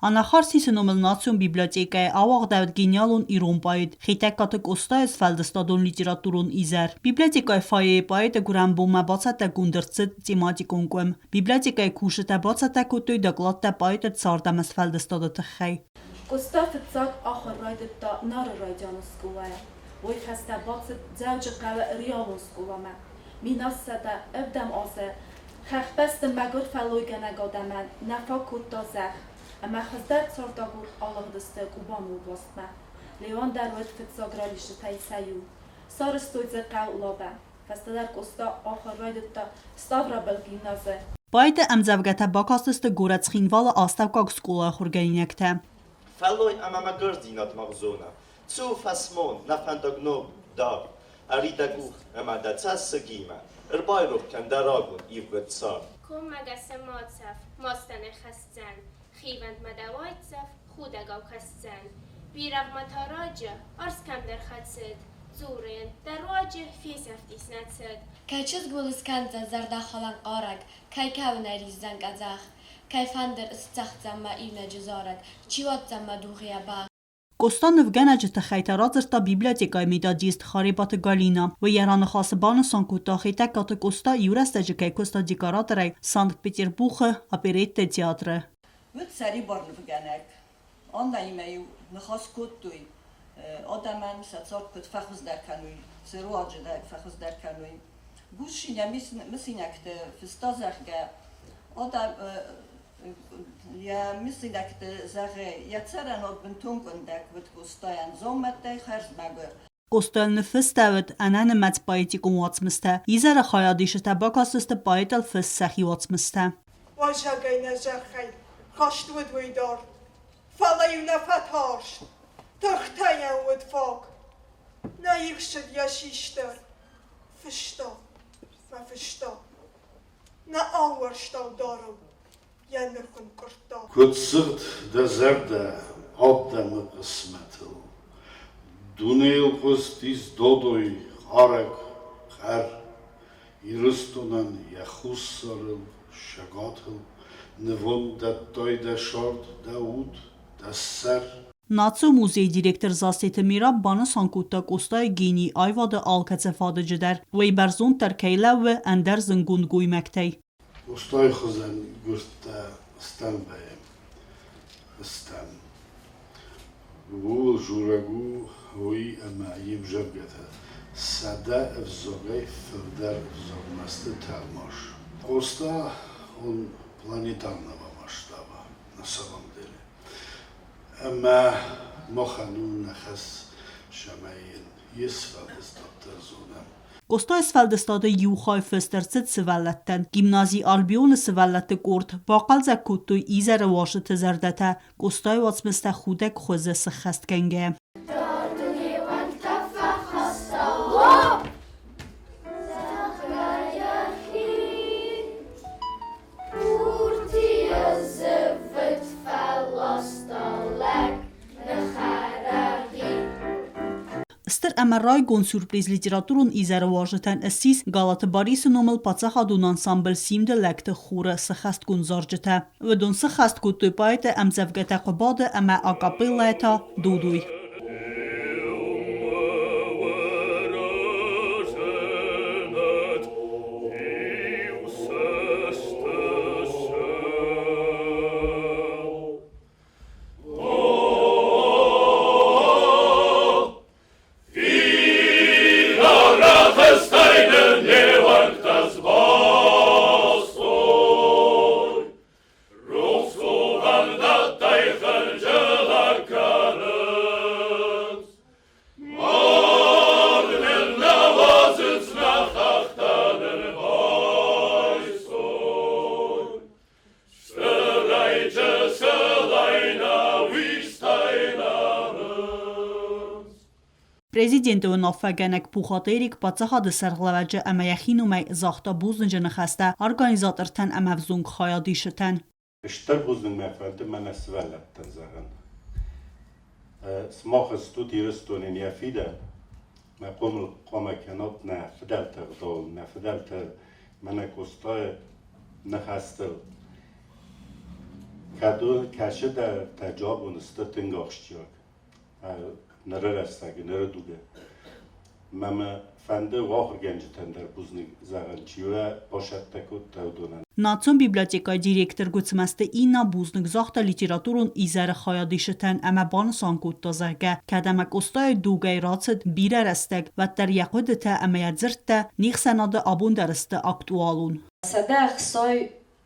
Анахарсисы номыл национ библиотекӕйы ауагъдӕуыд гениалон ирон поэт Хетӕгкаты Къостайы сфӕлдыстадон литературон изӕр. Библиотекӕйы фойейы поэты гуырӕнбонмӕ бацӕттӕгонд ӕрцыд тематикон къуым. Библиотекӕйы кусджытӕ бацӕттӕ кодтой докладтӕ поэты цард ӕмӕ сфӕлдыстады тыххӕй. Къоста фыццаг ахуыр райдыдта Нары райдианы скъолайы. Уый фӕстӕ бацыд Дзӕуджыхъӕуы реалон скъоламӕ. 1707 азы Хӕхбӕсты мӕгуыр фӕллойгӕнӕг адӕмӕн нӕ фаг кодта зӕхх, ӕмӕ хуыздӕр цардагур алыгъдысты Кубаны областмӕ. Леуан дӕр уыд фыццаг ралисджытӕй сӕ иу. Сарӕзтой дзы хъӕу Лабӕ. Фӕстӕдӕр Къоста ахуыр райдыдта Ставрополы гимназы. Поэты ӕмдзӕвгӕтӕ бакастысты горӕт Цхинвалы астӕуккаг скъолайы ахуыргӕнинӕгтӕ. Фӕллой ӕмӕ мӕгуырдзинад мӕгъзона, Цу, фӕсмон, нӕ фӕндаг ног, дард, Ӕри дӕ къух ӕмӕ дӕ цӕссыгимӕ Ӕрбайрох кӕн дӕ рагон ивгъуыд цард. Коммӕгӕсӕ ма цӕф, мастӕн ӕрхӕсдзӕн, Хивӕндмӕ дӕ уайдзӕф худӕгау кӕсдзӕн. Бирӕгъмӕ та раджы арс кӕмдӕр хӕцыд, Дзуры йын, дӕ руаджы фесӕфтис нӕ цыд. Кӕй чызг уыл ыскӕндзӕн зӕрдӕхалӕн хъарӕг, Кӕй кӕуын ӕриздзӕн къӕдзӕх, Кӕй фӕндыр ысцӕгъддзӕн мӕ иунӕджы зарӕг, Чи уадздзӕн мӕ дугъы йӕ бӕх. Къоста нывгӕнӕджы тыххӕй та радзырдта библиотекӕйы методист Харебаты Галина. Уый йӕ раныхасы банысан кодта, Хетӕгкаты Къоста иу рӕстӕджы кӕй куыста декораторӕй Санкт-Петербургы опереттӕ театры. Уыд сӕрибар нывгӕнӕг. Аннӕимӕ-иу ныхас кодтой адӕмӕн сӕ цард куыд фӕхуыздӕр кӕной, цы руаджы фӕхуыздӕр кӕной. Гущин мысинӕгты фыста, зӕгъгӕ, адӕм Йӕ мысинӕгты зӕгъы, йӕ цӕрӕнуат бынтон къуындӕг уыд Къостайӕн, дзаумӕттӕй хӕрзмӕгуыр. Къостайыл ныффыстӕуыд ӕнӕнымӕц поэтикон уацмыстӕ. Изӕры хайадисджытӕ бакастысты поэтыл фыст сӕхи уацмыстӕ. Уазӕгӕй нӕ зӕххӕй хаст уыд уый дӕр, фӕлӕ-иу нӕ фӕтарст, тыхтӕ йӕм уыд фаг. Нӕ ихсыд йӕ сис дӕр, фыста мӕ фыста. Нӕ аууӕрстау дарыл йӕ ных ӕнкъуырдта. Куыд сыгъд дӕ зӕрдӕ адӕмы хъысмӕтыл, Дунейыл хъуыстис додой хъарӕг, хъӕр, Ирыстонӕн йӕ хуссарыл, сӕгатыл Нывонд дӕттай дӕ сӕрд, дӕ уд, дӕ сӕр. Национ музейы директор Зассеты Мираб банысан кодта Къостайы гений аивады алкӕцы фадыджы дӕр, уый бӕрзонддӕр кӕй лӕууы ӕндӕр зынгонд гоймӕгтӕй. Къостайы хуызӕн гуырдтӕ стӕм вӕййӕм, стӕм. Ууыл дзурӕг у уый, ӕмӕ йе мзӕвгӕтӕ 100 ӕвзагӕй фылдӕр ӕвзагмӕ сты тӕлмац. Къоста он планетарного масштаба на самом деле. Ӕмӕ махӕн у нӕ хӕс, цӕмӕй йын йе сфӕлдыстад дӕр зонӕм. Къостайы сфӕлдыстады иу хай фыст ӕрцыд сывӕллӕттӕн. Гимнази Альбионы сывӕллӕтты къорд бахъӕлдзӕг кодтой изӕры уазджыты зӕрдӕтӕ Къостайы уацмыстӕ худӕг хуызы сыххӕстгӕнгӕ. Стыр ӕмӕ райгонд сюрприз литературон изӕры уазджытӕн ссис Галаты Барисы номыл паддзахадон ансамбль Симды лӕгты хоры сыххӕстгонд зарджытӕ. Уыдон сыххӕст кодтой поэты ӕмдзӕвгӕтӕ Хъуыбады ӕмӕ акапеллӕйӕ та Додой. Президенты уынаффӕгӕнӕг Пухаты Эрик паддзахады сӕргълӕууӕджы ӕмӕ йӕхи номӕй загъта бузныджы ныхӕстӕ организатортӕн ӕмӕ ӕвзонг хайадисджытӕн. Стыр бузныг мӕ фӕнды мӕнӕ сывӕллӕттӕн зӕгъын. Сымах стут Ирыстонӕн йӕ фидӕн. Мӕ хъомыл хъуамӕ кӕнат нӕ фыдӕлты ӕгъдауыл, нӕ фыдӕлты мӕнӕ Къостайы ныхӕстыл. Кӕдон кӕцыдӕртӕ абон сты тынг ахсджиаг ныры рӕстӕджы, ныры дугы. Мӕ мӕ фӕнды ахуыргӕнджытӕн дӕр бузныг зӕгъын, чи уӕ басӕттӕ кодта, уыдонӕн. Национ библиотекӕйы директор Гуыцмӕзты Инна бузныг загъта литературон изӕры хайадисджытӕн ӕмӕ банысан кодта, зӕгъгӕ, кӕд ӕмӕ Къостайы дугӕй рацыд бирӕ рӕстӕг, уӕддӕр йӕ хъуыдытӕ ӕмӕ йӕ дзырдтӕ не хсӕнады абон дӕр сты актуалон.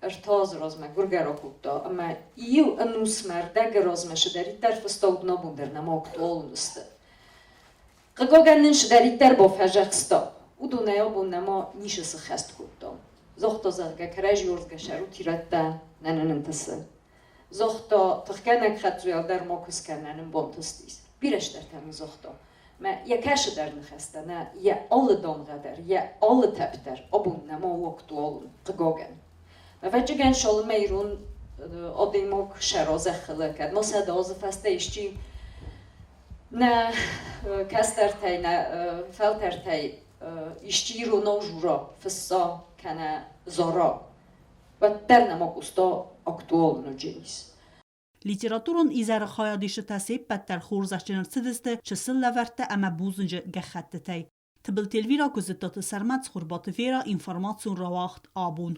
163 азы размӕ гуыргӕ ракодта, ӕмӕ иу ӕнусмӕ ӕрдӕгы размӕ цыдӕриддӕр фыста, уыдон абон дӕр нӕма актуалон сты. Хъыгагӕн нын цыдӕриддӕр бафӕзӕхста, уыдонӕй абон нӕма ницы сыххӕст кодтам. Загъта, зӕгъгӕ, кӕрӕдзи уарзгӕ сӕрут ирӕттӕ нӕ нын ӕнтысы. Загъта, тыхгӕнӕг хӕддзуйау дӕр макуы скӕн, нӕ нын бантыстис. Бирӕ стӕртӕ мын загъта. Мӕ йӕ кӕсыдӕр ныхӕстӕ, нӕ йӕ алы дамгъӕ дӕр, йӕ алы тӕпп дӕр абон нӕма у актуалон, хъыгагӕн. Ӕвӕццӕгӕн, цалынмӕ ирон адӕймаг сӕра зӕххыл, кӕд ма 100 азы фӕстӕ исчи нӕ кӕстӕртӕй, нӕ фӕлтӕртӕй исчи иронау жура, фысса кӕнӕ зара, уӕддӕр нӕма Къоста актуалон уыдзӕнис. Литературон изӕры хайадисджытӕ се ппӕт дӕр хорзӕхджын ӕрцыдысты чысыл лӕвӕрттӕ ӕмӕ бузныджы гӕххӕттытӕй. Тыбылты Эльвира, Куыдзыттаты Сӕрмӕт, Цхуырбаты Вера, информацион рауагъд «Абон».